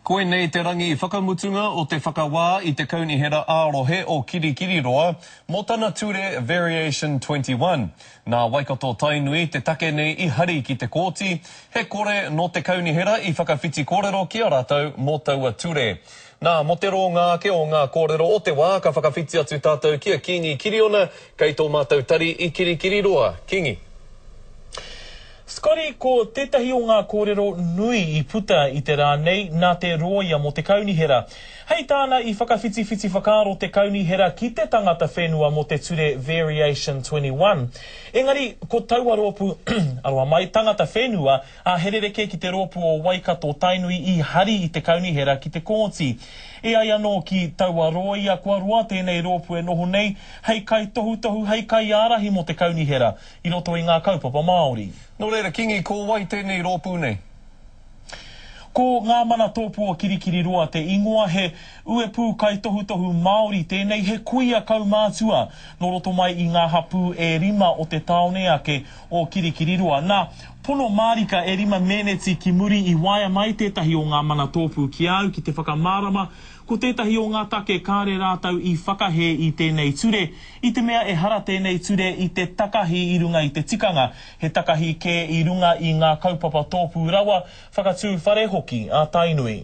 Koinei te rangi whakamutunga o te whakawā i te Kaunihera ā-Rohe o Kirikiriroa mō tana ture Variation 21. Nā Waikato Tainui te take nei i hari ki te kōti, he kore nō te kaunihera i whakawhiti kōrero ki a rātou mō taua ture. Nā, mō te rōnga ake o ngā kōrero o te wā ka whakawhiti atu tātou ki a Kīngi Kiriona kei tō mātou tari i Kirikiriroa. Kīngi. Scotty, Ko tētahi o ngā kōrero nui i puta i te rā nei nā te rōia mō te kaunihera. Hei tāna i whakawhitiwhiti whakaaro te kaunihera ki te tangata whenua mō te ture Variation 21. Engari, ko taua rōpū, aroha mai, tangata whenua, ā, he rerekē ki te rōpū o Waikato Tainui i hari i te kaunihera ki te kōti. E ai anō ki taua rōia kua roa tēnei rōpū e noho nei hei kaitohutohu, hei kaiārahi mō te kaunihera. i roto i ngā kaupapa Māori. Nō reira, Kingi, ko wai tēnei rōpū nei? Ko Ngā Mana Tōpū o Kirikiriroa te ingoa, he uepū kaitohutohu Māori tēnei, he kuia kaumātua nō roto mai i ngā hapū e rima o te tāone ake o Kirikiriroa. Nā, pono mārika e rima meneti ki muri i waea mai tētahi o Ngā Mana Tōpū ki a au ki te whakamārama ko tētahi o ngā take kāre rātou i whakahē i tēnei ture I te mea ehara tēnei ture i te takahi i runga i te tikanga, he takahi kē i runga i ngā kaupapa tōpū rawa, whakatū whare hoki a Tainui.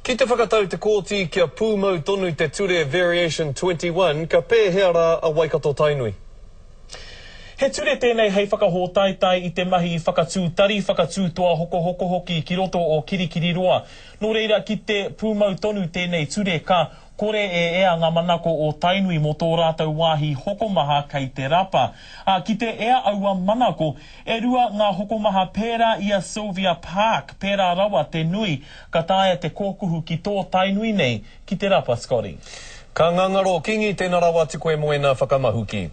Ki te whakatau te kōti kia pūmau tonu te ture Variation 21, ka pēhea rā a Waikato-Tainui? He ture tēnei hei whakahōtaetae i te mahi whakatū tari, whakatū toa hokohoko hoki ki roto o Kirikiriroa. Nō reira, ki te pūmau tonu tēnei ture, ka Kore e ea ngā manako o Tainui mō tō rātou wāhi hokomaha kei te rapa. Ā, ki te ea aua manako, e rua ngā hokomaha pērā i a Sylvia Park, pērā rawa te nui, ka taea te kōkuhu ki tō Tainui nei, ki te rapa, Scotty. Ka ngangaro, Kingi, tēnā rawa atu koe mō ēnā whakamahuki.